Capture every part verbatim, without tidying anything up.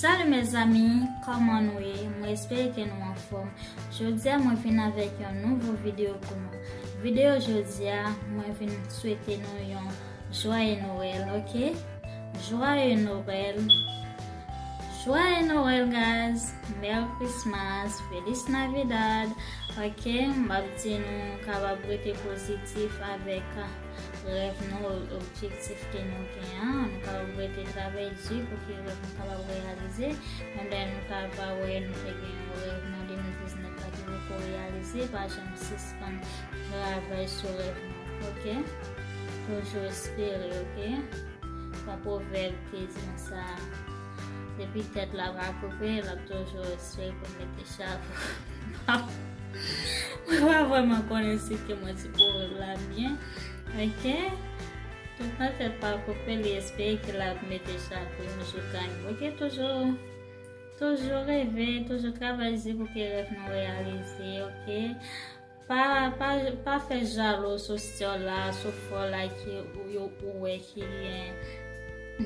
Salut mes amis, kòman nou ye? Mwen espere ke nou anfòm. Jodi a mwen vin avèk yon nouvo videyo pou nou. Videyo jodi a, mwen vin swete nou yon Joyeux Noël, ok? Joyeux Noël. Joyeux Noël, guys. Merry Christmas. Feliz Navidad. Ok, m ap di nou kapab rete pozitif avèk rèv nou, objektif ke nou gen an. Nou kapab rete travay di pou ke rèv nou kapab reyalize. Menm lè nou ta va wè nou te gen yon rèv nan de mil diznèf la ki poko reyalize, pa janm sispann travay sou rèv nou, ok? Toujou espere, ok? Yon pwovèb ki di konsa, depi tèt la pa koupe, l ap toujou espere pou mete chapo. Mwen pa vrèman konnen si ke mwen di pwovèb la byen, ok? Toutan tèt pa koupe, li espere ke l ap mete chapo yon jou kanmenm, ok? Toujou, toujou reve, toujou travay di pou ke rèv nou reyalize, ok? Pa, pa, pa fè jalou sou sè w la, sou frè w la ki ou, yo, ou wè ki gen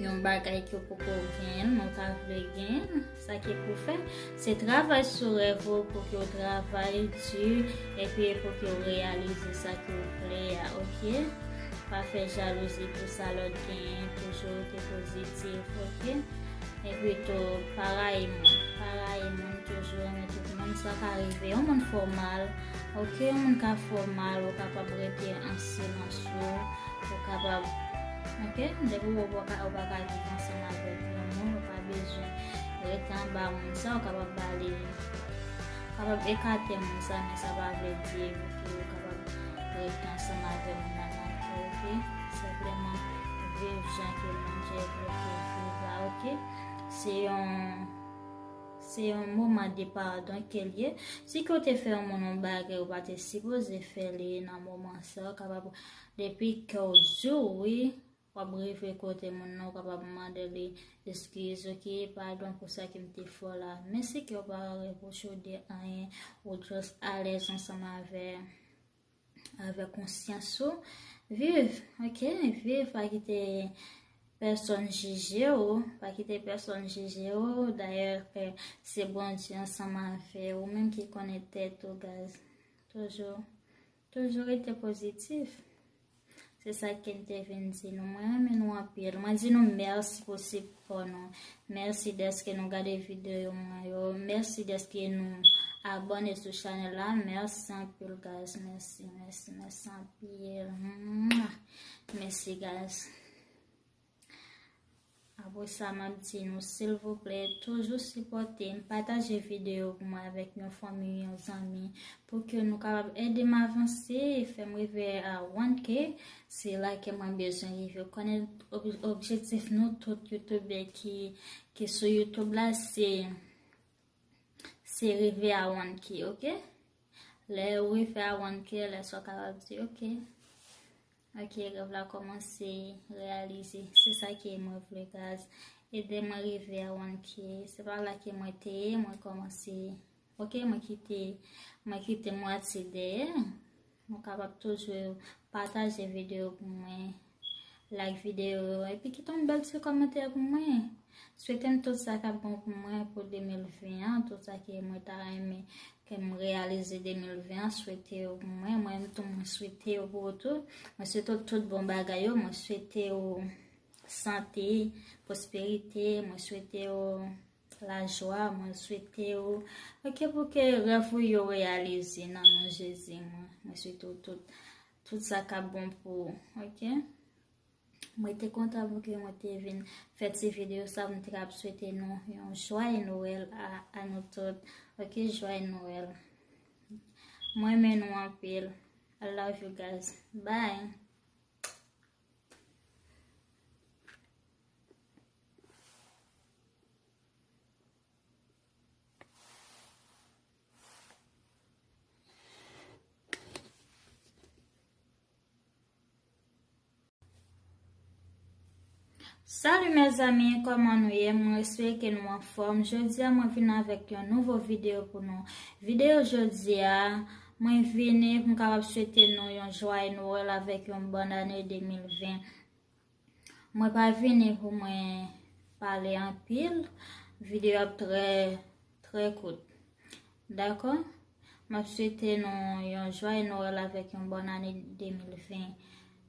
yon bagay ke w poko genyen, men w ta vle genyen. Sa ke pou fè, se travay sou rèv ou pou ke w travay di, epi pou ke w reyalize sa ke w vle a, ok? Pa fè jalouzi pou sa lòt genyen, toujou rete pozitif, ok? Epi tou, pa rayi moun. Pa rayi moun, toujou renmen tout moun. Sa ka rive, yon moun fè w mal, ok? Yon moun ka fè w mal, ou kapab rete an silans ou, ou kapab, ok? Depi ou pa ka, ou pa ka viv ansanm avèk yon moun, ou pa bezwen rete anba moun sa, ou kapab ba li, ou kapab ekate moun sa, men sa pa vle di ke ou kapab rete ansanm avè moun nan manke, ok? Senpleman, viv jan ke Bondye vle ke w viv la, ok? Se yon, se yon moman de padon ke l ye. Si ke w te fè yon moun yon bagay ou pa te sipoze fè li nan moman sa, ou kapab, depi kè w di w wi, w ap rive kote moun nan, ou kapab mande li eskiz, ok, padon pou sa ke m te fè w la. Men si ke w pa repwoche w de anyen, ou just alèz ansanm avè avèk konsyans ou. Viv, ok? Viv, pa kite pèsonn jije w, pa kite pèsonn jije w. Dayè, ke se Bondye ansanm avè w, ou menm ki konnen tèt ou, guys. Toujou, toujou rete pozitif. Se sa ke m te vin di nou. Mwen renmen nou anpil. Mwen di nou mèsi pou sipò nou. Mèsi dèske nou gade videyo mwen yo. Mèsi dèske nou abòne sou chanèl la. Mèsi anpil, guys. Mèsi, mèsi, mèsi anpil. Mwah. Mèsi, guys. Apre sa, m ap di nou, silvouplè, toujou sipòte m, pataje videyo pou mwen avèk yon fanmi, yon zanmi, pou ke nou kapab ede m avanse, fè m rive a one K. Se la ke mwen bezwen rive. Konnen ob-, objektif nou tout youtubè ki, ki sou YouTube la, se, se rive a one K, ok? Lè ou rive a one K, lè sa w kapab di, ok. Ok, rèv la kòmanse reyalize. Se sa ke mwen vle, guys. Ede mwen rive a one K. Se pa la ke mwen te ye, mwen kòmanse. Ok, mwen kite, mwen kite mwatye dèyè. Nou kapab toujou pataje videyo pou mwen, like videyo yo, epi kite yon bèl ti kòmantè pou mwen. Swete m tout sa k ap bon pou mwen pou de mil ven an, tout sa ke mwen ta renmen ke m reyalize de mil ven an, swete yo pou mwen. Mwen menm tou, mwen swete yo pou ou tou. Mwen swete w tout bon bagay yo. Mwen swete w sante, pwosperite. Mwen swete w lajwa. Mwen swete w, ok, pou ke rèv ou yo reyalize nan non Jezi. Mwen, mwen swete w tout, tout sa k ap bon pou ou, ok? Mwen te kontan pou ke mwen te vin fè ti videyo sa, mwen te kab swete nou yon jwaye Nwèl a, a nou tout. Ok, jwaye Nwèl. Mwen renmen nou anpil. I love you guys. Bye. Salut mes amis, kòman nou ye? Mwen espere ke nou anfòm. Jodi a mwen vin avèk yon nouvo videyo pou nou. Videyo jodi a, mwen vini pou m kapab swete nou yon jwaye Nwèl avèk yon bòn ane de mil ven. Mwen pa vini pou mwen pale anpil. Videyo ap trè, trè kout. Dakò? M ap swete nou yon jwaye Nwèl avèk yon bòn ane de mil ven.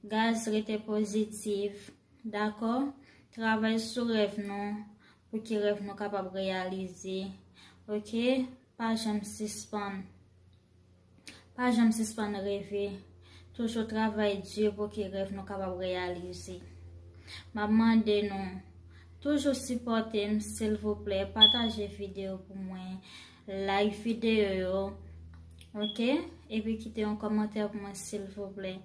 Guys, rete pozitif. Dakò? Travay sou rèv nou pou ke rèv nou kapab reyalize. Oke? Pa janm sispann. Pa janm sispann reve. Toujou travay di pou ke rèv nou kapab reyalize. M ap mande nou toujou sipòte m, silvouplè. Pataje videyo pou mwen. Like videyo yo. Oke? Epi kite yon kòmantè pou mwen, silvouplè.